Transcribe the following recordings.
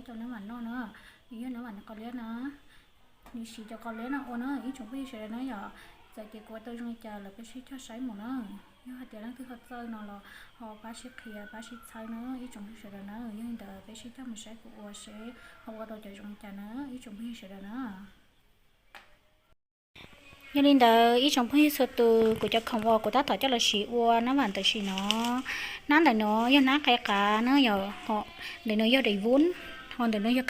Cov nab vam no na, nws yog nab vam qos liab na. Nws siv cov qos liab no ua na ib tsoom phooj ywg sawv daws na yom. Txawm tias kuv ua tau zoo li cas los peb sib cog saib mus na. Yog hais tias leej twg ho txawj no los ho pab sib qhia pab sib txhawb na ib tsoom phooj ywg sawv daws na. Yog li ntawd peb sib cog mus saib kuv ua seb ho ua tau cov zoo li cas na ib tsoom phooj ywg sawv daws na. Yog li ntawd ib tsoom phooj ywg txhua tus, kuv cov khoom uas kuv tab tom coj los siv ua nab vam tam sim no, nab ntawm no yog nab qe qav na yom, ntawm no yog daim vub, ho ntawm no yog,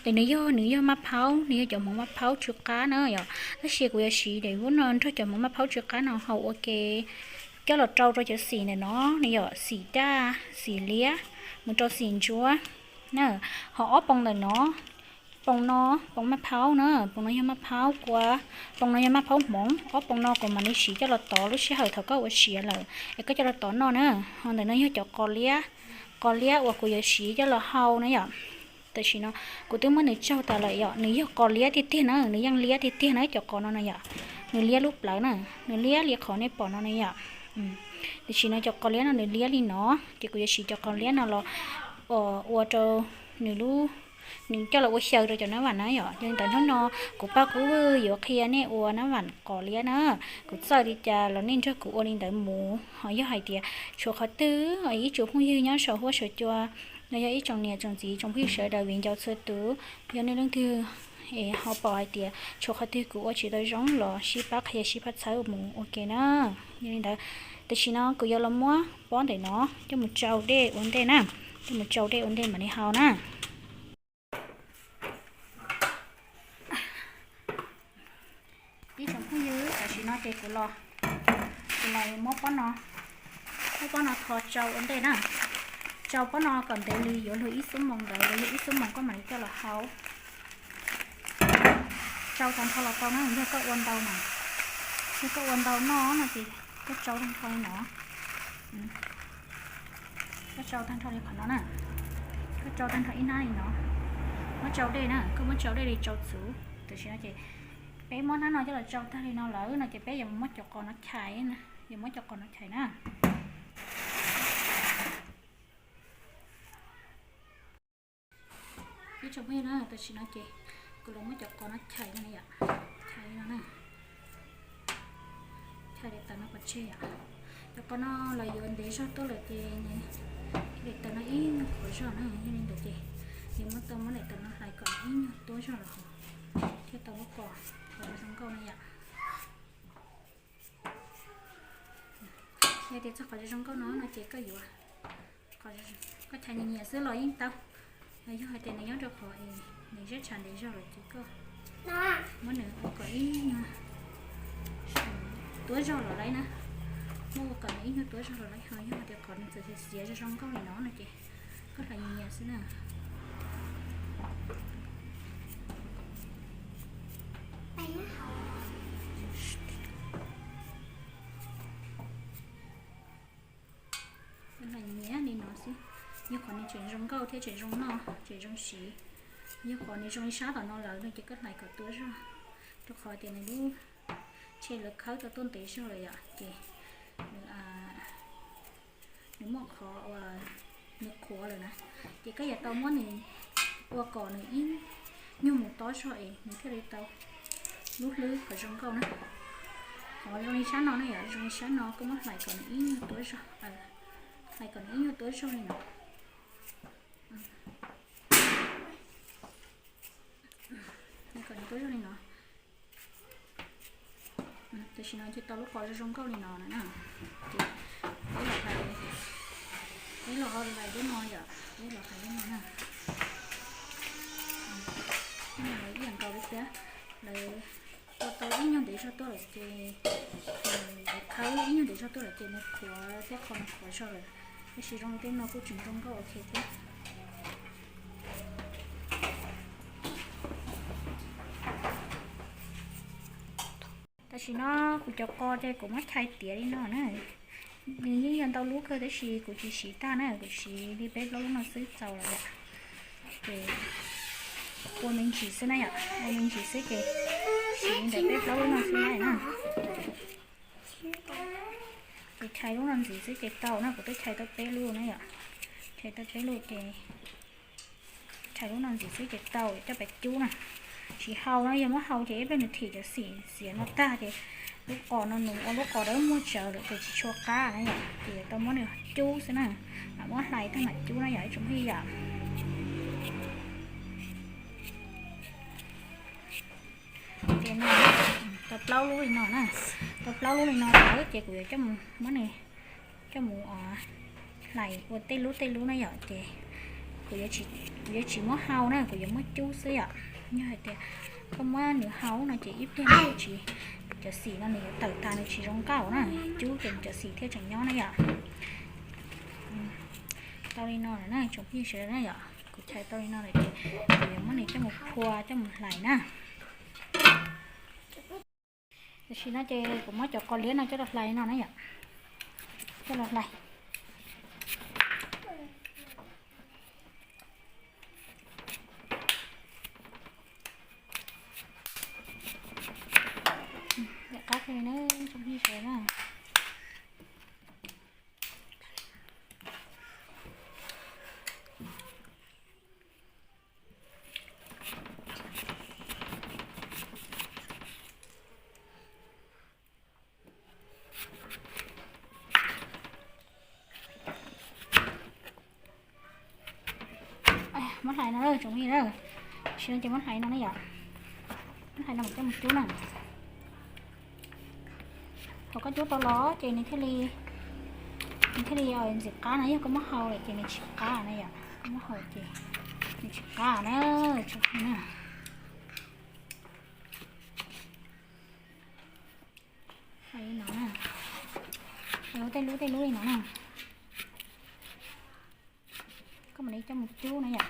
ntawm no yog, nws yog maj phaub, nws yog cov hmoov maj phaub tsw qab na yom. Tab sis kuv yuav siv daim vub no nrog cov hmoov maj phaub tsw qab no haus ua ke coj los rau rau cov xim ntawm no na yom, xim daj, xim liab, mus rau xim ntsuab na. Ho ob poo ntawm no, poo no, poo maj phaub na, poo no yog maj phaub kua, poo no yog maj phaub hmoov. Ob poo no kuv mam li siv coj los tov lub sij hawm thaum koj ua siav lawm es koj coj los tov noj na. Ho ntawm no yog cov qos liab, qos liab uas kuv yuav siv coj los hau na yom. Tam sim no kuv twb muab nws tsaug tas lawm yom, nws yog qos liab tiag tiag na, nws yeej liab tiag tiag na cov qos no na yom. Nws liab lub plawv na, nws liab li qhov nej pom no na yom. Tam sim no cov qos liab no nws liab li no, ces kuv yuav siv cov qos liab no los ua rau nws lub, nws coj los ua xyaw rau cov nab vam na yom. Yog li ntawd hnub no kuv Paj Kub Vwj yuav qhia nej ua nab vam qos liab na. Kuv txawj li cas los nej nrog kuv ua li ntawd mus. Ho yog hais tias tshuav qhov twg, ib tsoom phooj ywg nyob saum huab saum cua, los yog ib tsoom niam tsoom txiv tsoom phooj ywg sawv daws viv ncaus txhua tus, yog nej leej twg es ho pom hais tias tshuav qhov twg kuv ua tsis tau zoo los sib pab qhia sib pab txhawb mus ua ke na. Yog li ntawd, tam sim no kuv yuav los muab pob ntawm no coj mus tsau dej ua ntej na, coj mus tsau dej ua ntej mam li hau na. Ib tsoom phooj ywg, tam sim no ces kuv los, kuv los muab pob no, muab pob no tho tsau ua ntej na. Tsau pob no kom ntev li yuav luag ib xuab moos ntawd los yog ib xuab moos koj mam li coj los hau. Tsau tag nrho los tau na, yog koj ua ntau mas, yog koj ua ntau noj no ces koj tsau tag nrho li no. Koj tsau tag nrho li qhov no na, koj tsau tag nrho ib hnab li no. Muab tsau dej na, koj muab tsau dej li tsau txhuv. Tam sim no ces peb muab hnab no coj los tsau tag li no lawm no ces peb yuav muab cov qos no chais, yuav muab cov qos no chais na. Ib tsoom phooj ywg na, tam sim no ces kuv los muab cov qos no chais no yom, chais no na, chais daim tawv no pov tseg yom. Cov qos no los yuav ntev zog tuaj lawm ces daim tawv no ib nyuag qhuav zog na, yog li ntawd ces yuav muab tau muab daim tawv no hlais kom ib nyuag tuab zog los thiaj tau lub qos, qos zoo nkauj na yom. Yog tias txog qhov zoo nkauj no no ces koj yuav, koj chais nyias nyias xwb los yeej tau. Yog hais tias nws nyob rau qhov es nws zeb tshav ntev zog lawm ces koj muab nws ua kom ib nyuag tuab zog los laib na, muab ua kom nws ib nyuag tuab zog los laib. Ho yog hais tias qhov nws txawm xiav xiav zoo zoo nkauj li no no ces koj hlais nyias nyias xwb na. Hlais nyias li no xwb, yog qhov nws tseem zoo nkauj thiab tseem zoo noj tseem zoo siv. Yog qhov nws zoo li sab tom no lawm no ces koj hlais kom tuab zog, rau qhov tias nws lub tshe lawv khawb tau tuaj ntev zog lawm yom, ces nws, nws muaj qhov uas nws qhuav lawm na, ces koj yuav tau muab nws ua kom nws ib nyuag mus tob zog es nws thiaj li tau lub hlwb qhov zoo nkauj na. Qhov zoo li sab no na yom, zoo li sab no koj muab hlais kom nws ib nyuag tuab zog, hlais kom nws ib nyuag tuab zog li no. Hlais kom nws tuab zog li no. Tam sim no ces tau lub qos zoo zoo nkauj li no na, ces peb los hlais, peb los hlais lub no yom, peb los hlais lub no na. Lub no lawv ib yam nkaus li thiab, lawv ua tau ib nyuag ntev zog tuaj lawm ces, lawv khawb ib nyuag ntev zog tuaj lawm ces nws qhuav thiab qhov nws qhuav zog lawm, tab sis zoo li tej no kuj tseem zoo nkauj ok thiab. Tam sim no kuv cov qos ces kuv muab chais tiav li no na. Nws yeej yog ntau lub kawg tab sis kuv tsis siv tag na, kuv siv li peb plaub lub no xwb txaus lawm yom. Ces ua me ntsis xwb na yom, ua me ntsis xwb ces siv ntawm peb plaub lub no xwb na. Ces chais lub no ntxiv xwb ces tau na, kuv twb chais tau peb lub na yom. Chais tau peb lub ces Hais lub no ntxiv xwb ces tau coj pais cub na. Tsis hau no, yog muab hau ces ib pliag nws thim cov xim xiav no tag ces lub qos no nws ua lub qos dawb muag tsawv lawm ces tsis tshua qab na yom, ces yuav tau muab nws cub xwb na. Mam muab hlais tag mam cub na yom ib tsoom phooj ywg yom. Ces no, tau plaub lub li no na, tau plaub lub li no lawm ces kuv yuav coj mus muab nws coj mus hlais ua tej lub tej lub na yom, ces kuv, kuv yuav tsis muab hau na, kuv yuav muab cub xwb yom. Yog hais tias koj muab nws hau no ces ib pliag nws tsis, cov xim no nws yuav tawm tas nws tsis zoo nkauj na, cub ces cov xim thiaj tseem nyob na yom. Tau li no lawm na tsoom phooj ywg sawv daws na yom, kuv chais tau li no lawm ces kuv yuav muab nws coj mus phua coj mus hlais na. Tam sim no ces kuv muab cov qos liab no coj los hlais no na yom, coj los hlais. Liam qab li na tsoom phooj ywg sawv daws na. Muab hlais no tsoom phooj ywg na, tam sim no ces muab hlais no na yom, muab hlais no mam coj mus cub na. Thaum koj cub tau los ces nws thiaj li, nws thiaj li ntxim qab na, yog koj muab hau lawm ces nws tsis qab na yom, koj muab hau ces nws tsis qab na tsoom phooj ywg na. Li no na, tej lub tej lub li no na, koj mam li coj mus cub na yom.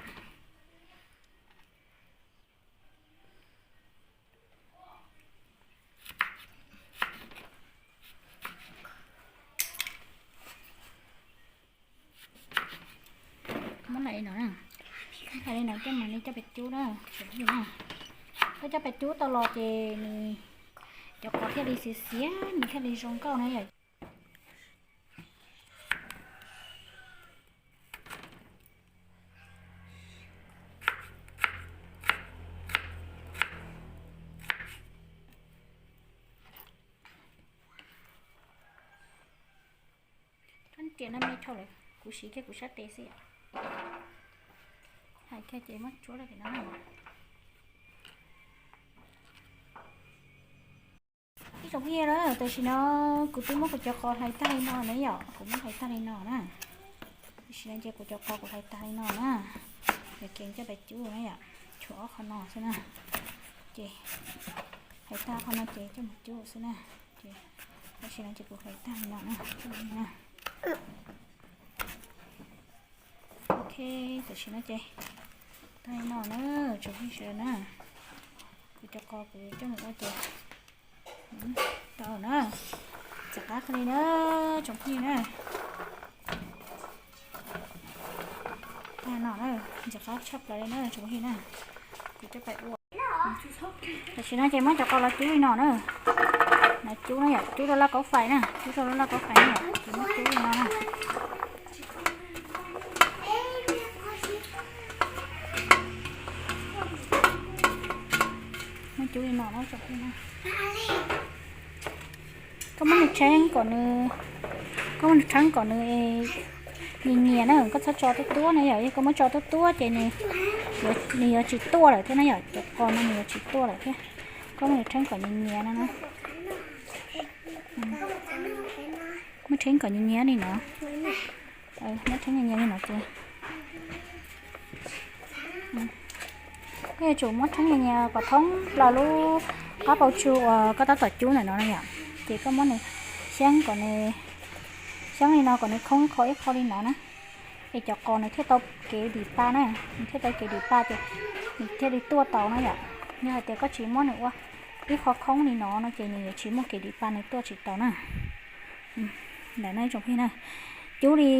Muab hlais li no na, hlais li no coj mam li coj pais cub na tsoom phooj ywg na. Koj coj pais cub tau los ces nws, cov qos thiaj li xiav xiav nws thiaj li zoo nkauj na yom. Rab riam no me dhau lawm, kuv siv kiag kuv sab tes xwb yom. Hais kiag ces muab tsuab rau tim no. Ib tsoom phooj ywg na, tam sim no kuv twb muab kuv cov qos hlais tag li no na yom, kuv muab hlais tag li no na. Tam sim no ces kuv cov qos kuv hlais tag li no na, yuav ceev coj pais cub na yom, tshuav ob qho no xwb na. Ces hlais tag qhov no ces coj mus cub xwb na. Ces tam sim no ces kuv hlais tag li no na, tsoom phooj ywg na. Ok, tam sim no ces tag li no na tsoom phooj ywg sawv daws na. Kuv cov qos kuv coj mus ua ces tau na. Ntxim qab kawg li na tsoom phooj yw na. Tag no na, ntxim qab tshaj plaws li na tsoom phooj yw na. Kuv coj pais ua. Tam sim no ces muab cov qos los cub li no na. No cub na yom, cub rau laj kaub fais na, cub rau laj kaub fais na yom, ces muab cub li no na. Muab cub li no na tsoom phooj yw na. Koj muab nws tsheeb kom nws, koj muab nws tsheeb kom nws nyias nyias na, koj txhob tso tuab tuab na yom, yog koj muab tso tuab tuab ces nws, nws yuav tsis tuaj lawm thiab na yom, cov qos no nws yuav tsis tuaj lawm thiab. Koj muab nws tsheeb kom nyias nyias no na. Muab tsheeb kom nyias nyias li no. Muab tsheeb nyias nyias li no ces koj yuav tsum muab tsheeb nyias nyias kom thoob plaws lub qab pau tsu uas koj tab tom cub ntawm no na yom. Ces koj muab nws xyeeb kom nws, xyeeb li no kom nws khoob qho ib qho li no na. Es cov qos nws thiaj tau kev dim pa na, nws thiaj tau kev dim pa ces nws thiaj li tuaj tau na yom. Yog hais tias koj tsis muab nws ua ib qho khoob li no no ces nws yuav tsis muaj kev dim pa nws tuaj tsis tau na. Ntawm no ib tsoom phooj ywg na, cub li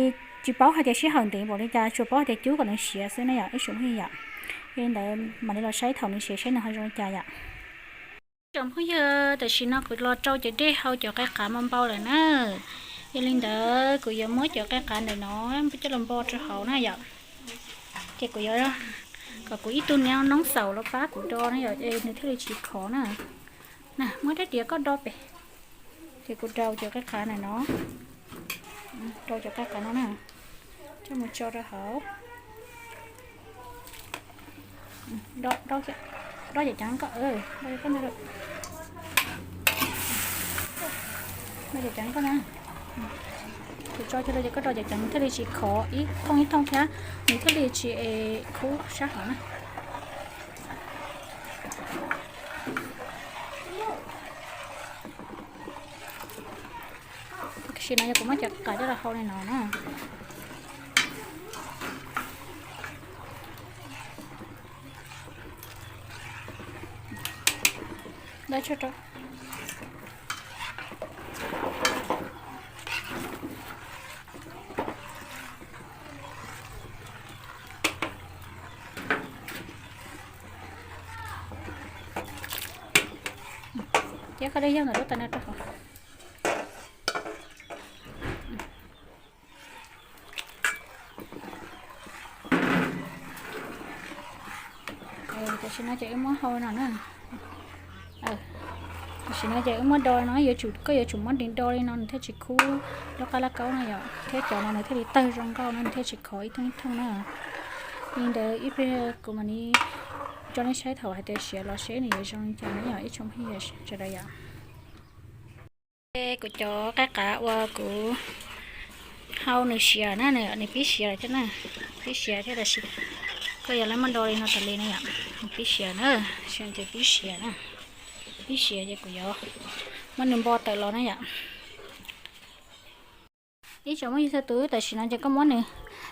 tsis paub hais tias sij hawm ntev npaum li cas, tsuas paub hais tias cub kom nws siav xwb na yom ib tsoom phooj ywg yom. Yog li ntawd mam li los saib thaum nws siav saib nws ho zoo li cas yom. Ib tsoom phooj ywg, tam sim no kuv los rau cov dej hau cov qe qav npau npau lawm na. Yog li ntawd kuv yuav muab cov qe qav ntawm no coj los npo rau hauv na yom. Ces kuv yuav, Kom kuv ib tug niag noob xaum los pab kuv do no yom, es nws thiaj li tsis khov na. Na, muab rab riam koj do pem. Ces kuv rau cov qe qav na no, rau cov qe qav no na, coj mus tso rau hauv. Do cam ceev koj, do cam ceev koj na. Kuv tso cov rau ces koj do cam ceev nws thiaj li tsis khov ib thooj ib thooj thiab, nws thiaj li tsis es khub sab hauv na. Tam sim no yog kuv muab cov qe qav coj los hau li no na. Ces koj de yog ntawm lub tais no rau hauv. Tam sim no ces wb muab hau no na. Tam sim no ces wb muab do no, yuav tsum, koj yuav tsum muab nws do li no nws thiaj tsis khub lub qab laj kaub no yom, thiab cov no nws thiaj li tawg zoo nkauj no nws thiaj tsis khov ib thooj ib thooj na. Li ntawd ib pliag kuv mam li tso nej saib thaum hais tias siav los seb nws yuav zoo li cas na yom ib tsoom phooj ywg sawv daws yom. Ces kuv cov qe qav uas kuv hau nws siav na, nws pib siav lawm thiab na, pib siav thiab tab sis koj yuav lawv muab do li no tas li na yom, nws pib siav na, ces pib siav na, pib siav ces kuv yuav muab nws npo tawm los na yom. Ib tsoom phooj ywg txhua tus, tam sim no ces koj muab nws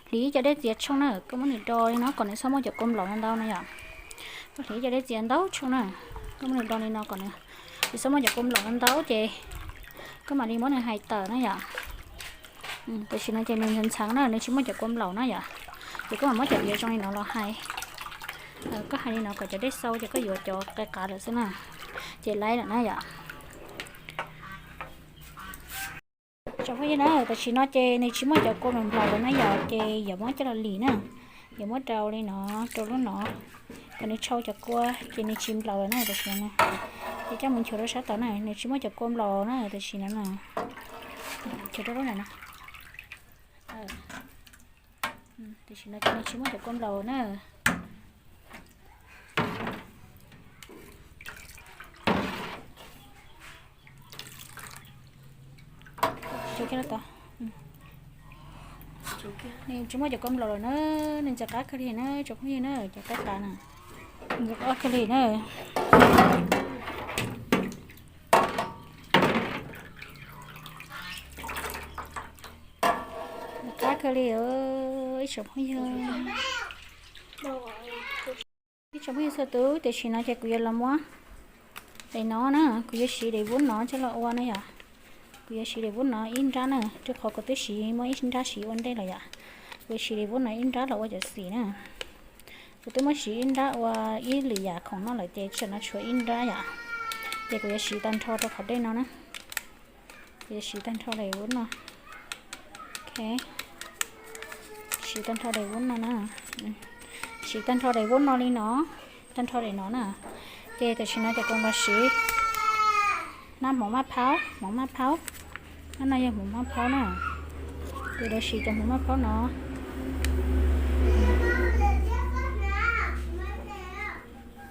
hliv ib co dej txias tshooj na, koj muab nws do li no kom nws txhob muaj cov kua nplaum ntau ntau na yom. Koj hliv ib co dej txias ntau tshooj na, koj muab nws do li no kom nws tsis txhob muaj cov kua nplaum ntau ntau ces koj mam li muab nws hais tawm na yom. Tam sim no ces nws ntxhee ntxheev na, nws tsis muaj cov kua nplaum na yom. Ces koj mam muab cov iav zoo li no los hais. Koj hais li no kom cov dej xau ces koj yuav cov qe qav lawm xwb na, ces laib lawm na yom. Tsoom phooj ywg na, tam sim no ces nws tsis muaj cov kua nplaum nplaum lawm na yom, ces yuav muab coj los lim na. Yuav muab rau li no, rau lub no, kom nws tshau cov kua ces nws tsis nplaum lawm na tam sim no. Ces coj mus nchuav rau sab tod na, nws tsis muaj cov kua nplaum na tam sim no na. Nchuav rau lub ntawm no. Tam sim no ces nws tsis muaj cov kua nplaum na. Nws tsis muaj cov kua nplaum lawm na, nws ntxim qab kawg li na tsoom phooj ywg na, cov qe qav na, ntxim qab kawg li na. Ntxim qab kawg li ib tsoom phooj ywg. Ib tsoom phooj ywg txhua tus, tam sim no ces kuv yuav los muab daim no na, kuv yuav siv daim vub no coj los ua na yom. Kuv yuav siv daim vub no ib nrab na, rau qhov kuv twb siv muab ib nrab siv ua ntej lawm yom. Kuv yuav siv daim vub no ib nrab los ua cov xim na. Kuv twb muab siv ib nrab ua ib lwm yam khoom noj lawm ces tsam no tshuav ib nrab yom. Ces kuv yuav siv tag nrho rau qhov dej no na. Kuv yuav siv tag nrho daim vub no. Siv tag nrho daim vub no na. Siv tag nrho daim vub no li no, tag nrho daim no na. Ces tam sim no ces kuv los siv nab hmoov maj phaub, hmoov maj phaub. Nab no yog hmoov maj phaub na. Kuv los siv cov hmoov maj phaub no.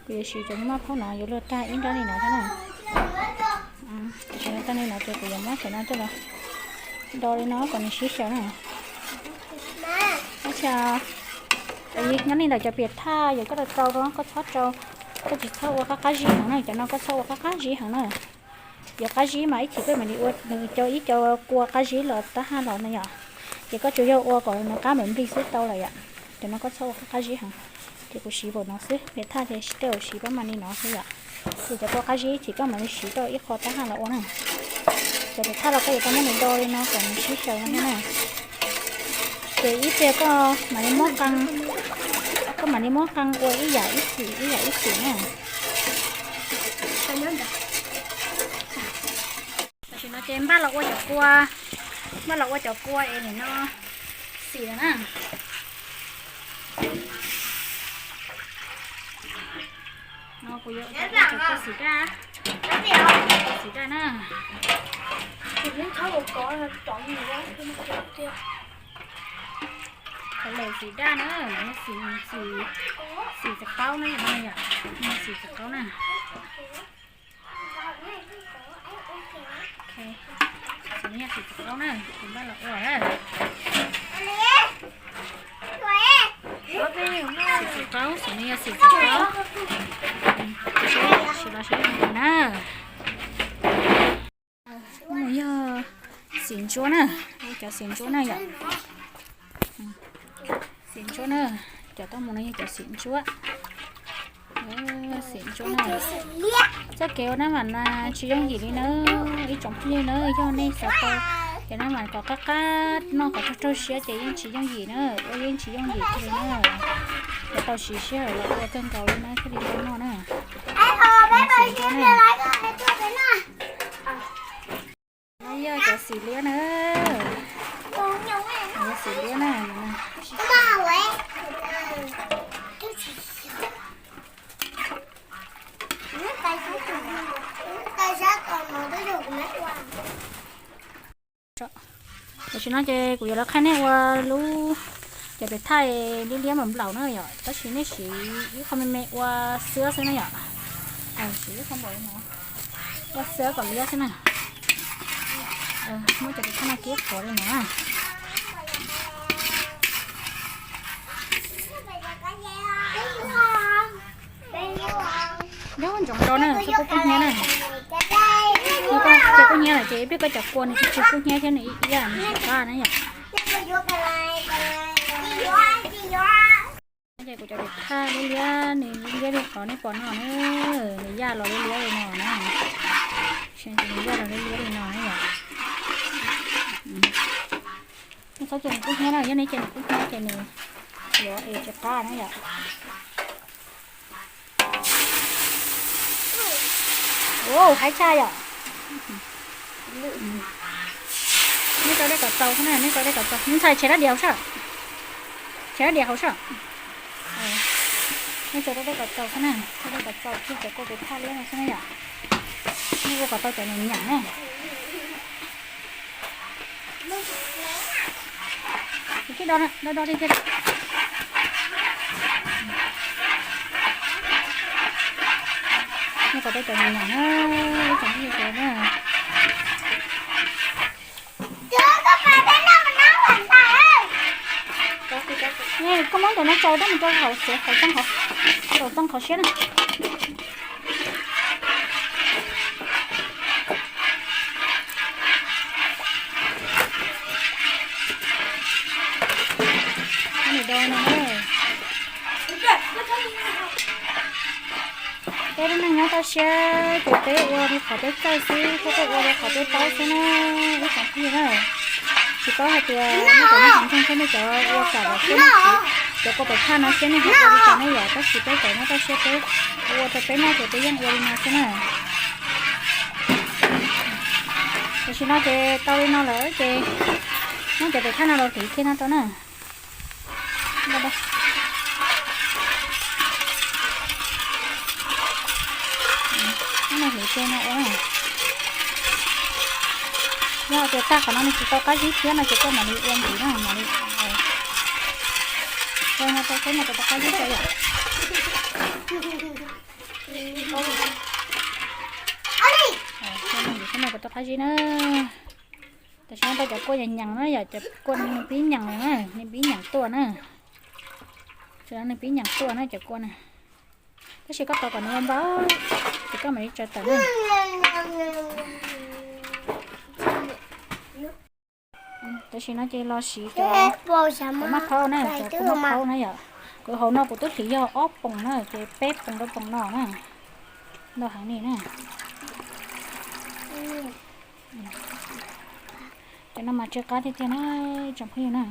Kuv yuav siv cov hmoov maj phaub no yuav luag tag ib nrab li no thiab na. Tam sim no tag li no ces kuv yuav muab cov no coj los do li no kom nws sib xyaw na. Nyob li ntawm cov piam thaj yog koj rau rau rau koj txhob rau, koj tsis txhob ua qab qab zib heev na, cov no koj txhob ua qab qab zib heev na. Yog qab zib mas ib chim koj mam li ua nws cov ib co kua qab zib los tab haj los na yom. Ces koj tsuas yog ua kom nws qab nplig xwb tau lawm yom. Cov no koj txhob ua qab qab zib heev. Ces kuv siv npaum no xwb, piam thaj ces tej zaum siv pab mam li no xwb yom. Ces cov kua qab zib ces koj mam li siv rau ib qho tab haj los ua na. Cov piam thaj los koj yuav tau muab nws do li no kom nws sib xyaw no thiab na. Ces ib pliag koj mam li muab qee, koj mam li muab qee ua ib yam ib xim ib yam ib xim na. Tam sim no ces npaj los ua cov kua, npaj los ua cov kua es nim no xim lawm na. Kuv yuav ua cov kua xim daj, xim daj na. Cov lem xim daj na, xim, xim txiv qaub na, yog xim txiv qaub na. Xim no yog xim txiv qaub na, kuv npaj los ua na. Xim txiv qaub, xim no yog xim txiv qaub. Sim los seb na. Mus yog xim ntsuab na, cov xim ntsuab na yom. Xim ntsuab na, cov tau mus no yog cov xim ntsuab. Xim ntsuab na. Txoj kev ua nab mam na tsis yooj yim li na, ib tsoom phooj ywg na, yog nej xav tau cov nab mam kom qab qab noj kom raug raug siab ces yeej tsis yooj yim na, ua yeej tsis yooj yim li na. Yuav tau siv sij hawm los ua kawg nkaus li na thiaj li tau noj na. Xim ntsuab na. No yog cov xim liab na. Yog xim liab na. Tam sim no ces kuv yuav los qhia nej ua lub cov pem thaj liab liab nplaum nplaum na yom, tab sis nej siv ib qho me me ua xwb xwb na yom. Siv ib qho npaum li no ua xwb kom liab xwb na. Muab cov pem thaj no kib qhuav li no na. Nyob ntsoov rau na, txhob kub kub hnyiab na. Ces kub hnyiab lawm ces ib pliag koj cov kua nws tsis kub hnyiab thiab nws ib yam nws tsis qab na yom. Ces kuv cov pem thaj liab liab nws liab li qhov nej pom no na, nws yaj los liab liab li no na. Nws yaj los liab liab li no na yom. Nej txhob cia nws kub hnyiab na, yog nej cia nws kub hnyiab ces nws yuav es tsis qab na yom. Ua haib tshaj yom. Nej rau dej kom txaus xwb na, nej rau dej kom txaus, ntxhais tshem rab diav hauv sab, tshem rab diav hauv sab. Nej rau dej kom txaus xwb na, rau dej kom txaus kiag cov kua pem thaj liab no xwb na yom. Nej ua kom tau cov nyaum nyaum na. Kuv tsis do, do do li thiab. Nej kom tau cov nyaum nyaum na, ib tsoom phooj ywg sawv daws na. Koj muab cov no tsaws rau mus rau hauv xev, hauv txooj, hauv txooj qhov siab na. Peb lub neej nyob toj siab ces peb ua li qhov peb txawj xwb, thiab peb ua li qhov peb paub xwb na, ib tsoom phooj ywg na. Tsis paub hais tias nej cov nyob hauv nroog thiab nej cov ua kam lawm thiab nej siv cov kua pem thaj no thiab nej ho ua li cas nej yom, tab sis peb cov nyob toj siab peb ua rau peb noj ces peb yeej ua li no xwb na. Tam sim no ces tau li no lawm ces muab cov pem thaj no los hliv kiag no rau na. Muab no hliv kiag no ua na. Yog tias tag qhov no nws tsis tau qab zib thiab no ces koj mam li ua ntxiv na, mam li ua no rau saib nws puas tau qab zib rau yom. Saib nws puas tau qab zib na. Tam sim no tau cov kua nyeem nyeem na yom, cov kua nws pib nyeem na, nws pib nyeem tuaj na. Tam sim no nws pib nyeem tuaj na cov kua na. Tab sis koj tos kom nws npau, ces koj mam li tsaws tawm na. Tam sim no ces los siv cov maj phaub na, cov kua maj phaub na yom. Kuv hauv no kuv twb hliv yog ob poom na, ces peb poom rau poom no na. Ntau heev li na. Cov no mas tsw qab tiag tiag na, tsoom phooj ywg na.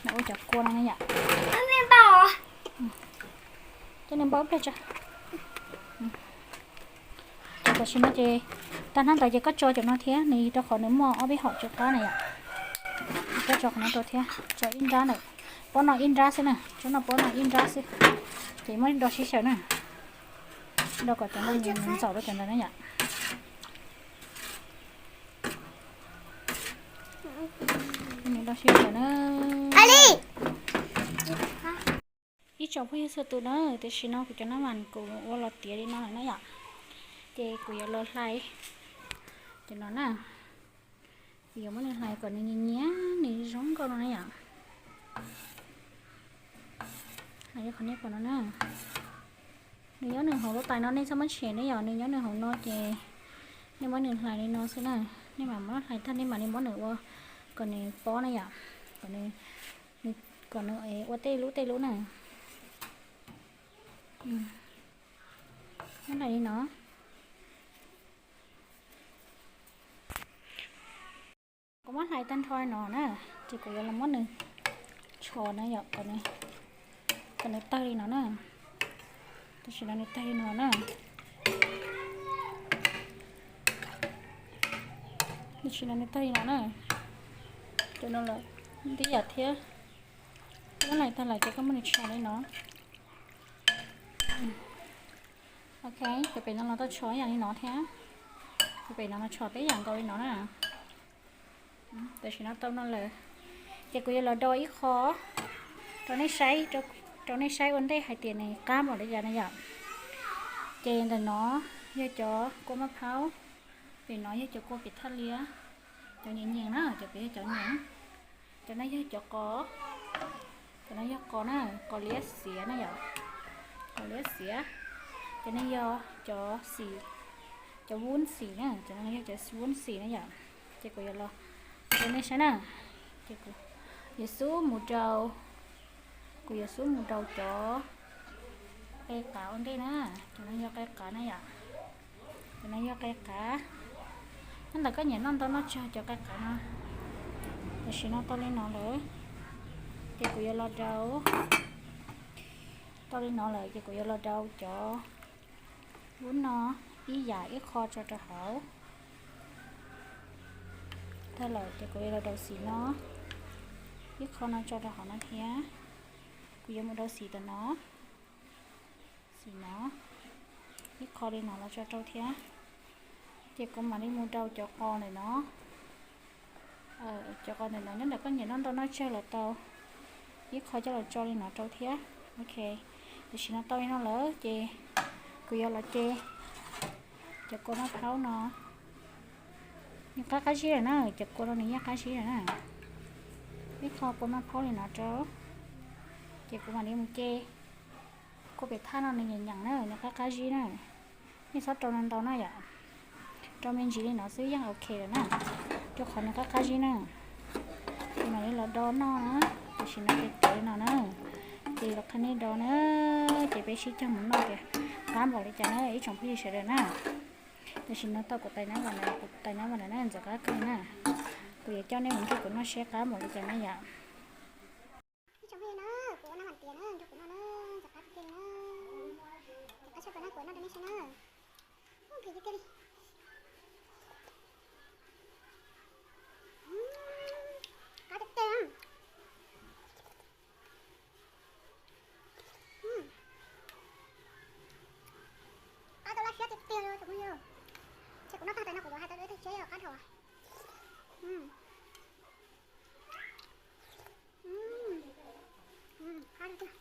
Mas ua cov kua no na yom. Coj nws npau ib pliag tso. Ces tam sim no ces tag hnab ntawd ces koj tso cov no thiab, nws rau qhov nws muaj ob peb hom tsw qab na yom. Koj tso qhov no rau thiab, tso ib nrab ntawm, pob no ib nrab xwb na, tsob no pob no ib nrab xwb. Ces muab do sib xyaw na. Do kom cov no ntxaum rau cov ntawd na yom. Nws do sib ntawd na. Ib tsoom phooj ywg txhua tus na, tam sim no kuv cov nab mas kuv ua los tiav li no lawm na yom. Ces kuv yuav los hlais cov no na. Kuv yuav muab nws hlais kom nws nyias nyias nws zoo nkauj no na yom. Hlais qhov nej pom no na. Nws nyob nws hauv lub tais no, nej txhob muab tshem na yom, nws nyob nws hauv no ces nej muab nws hlais li no xwb na. Nej mam muab hlais tag nej mam li muab nws ua kom nws pob na yom, kom nws, kom nws ua tej lub tej lub na. Muab hlais li no. Kuv muab hlais tag nrho no na, ces kuv yuav los muab nws tshos na yom, kom nws tawg li no na. Tam sim no nws tawg li no na. Tam sim no nws tawg li no na. Cov no lawm ntib yam thiab. Muab hlais tag lawm ces koj muab nws tshos li no. Ok, cov pem no los tau tshos ib yam li no thiab. Cov pem no los tshos peb yam nkaus li no na. Tam sim no tau no lawm, ces kuv yuav los do ib qho rau nej saib, rau nej saib ua ntej hais tias nws qab npaum li cas na yom. Ces ntawm no yog cov kua maj phaub, pem no yog cov kua pem thaj liab, cov nyias nyias na, cov pem yog cov nyias. Cov no yog cov qos, cov no yog qos na, qos liab xiav na yom, qos liab xiav. Cov no yog cov xim, cov vub xim na, cov no yog cov vub xim na yom. Ces kuv yuav los rau nej saib na, ces kuv yuav xub mus rau, kuv yuav xub mus rau cov qe qav ua ntej na, cov no yog qe qav na yom. Cov no yog qe qav. Nyob ntawm koj nyiam noj ntau noj tsawg cov qe qav no. Tam sim no tau li no lawm, ces kuv yuav los rau, tau li no lawm ces kuv yuav los rau cov vub no ib yam ib qho tso rau hauv. Tag lawm ces kuv yuav los rau xim no, ib qho no tso rau hauv no thiab. Kuv yuav mus rau xim tam no, xim no, ib qho li no los tso rau thiab. Ces kuv mam li mus rau cov qos ntawm no. Cov qos ntawm no nyob ntawm koj nyiam noj ntau noj tsawg los tau, ib qho coj los tso li no rau thiab. Ok, tam sim no tau li no lawm ces kuv yuav los ce cov kua maj phaub no. Nws qab qab zib lawm na, cov kua no nws yeej qab zib lawm na. Ib qho kua maj phaub li no rau, ces kuv mam li mus ce. Kua pem thaj no nws nyeem nyeem na, nws qab qab zib na. Nej txhob rau ntau ntau na yom, rau me ntsis li no xwb yeej ok lawm na, rau qhov nws qab qab zib na. Ces mam li los do noj na, tam sim no ces tuav li no na. Ces los qhia nej do na, ces peb sib cog mus noj tias qab npaum li cas na ib tsoom phooj ywg sawv daws na. Tam sim no tau kuv tais nab vas na, kuv tais nab vas na ntxim qab kawg na. Kuv yuav coj nej mus nrog kuv noj seb qab npaum li cas na yom. Ib tsoom phooj ywg na, kuv ua nab vas tiav na, nrog kuv noj na, ntxim qab tiag tiag li na. Ntxim qab tshaj plaws na, kuv noj rau nej saib na. Ub, nqhis tiag tiag li. Qab tiag tiag. Qab tau laj siab tiag tiag li tsoom phooj ywg. Ces kuv noj tag tais no kuv yuav hais tau dua ib tug tshiab los qab dhau. Qab tiag tiag.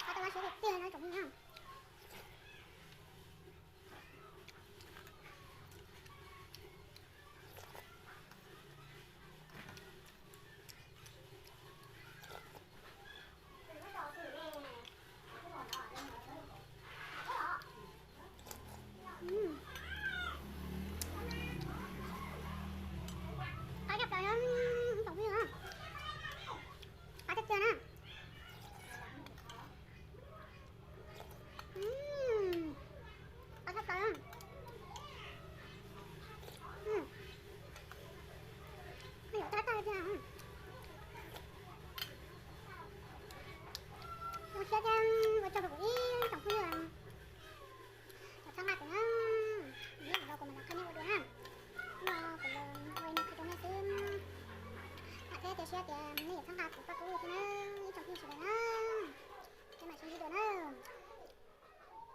Qab tau laj siab tiag tiag li no tsoom phooj ywg. Cia siab tias nej yuav txhawb nqa kuv paj kub thiab na, ib tsoom phooj ywg sawv daws na. Peb mam sib ntsib dua na.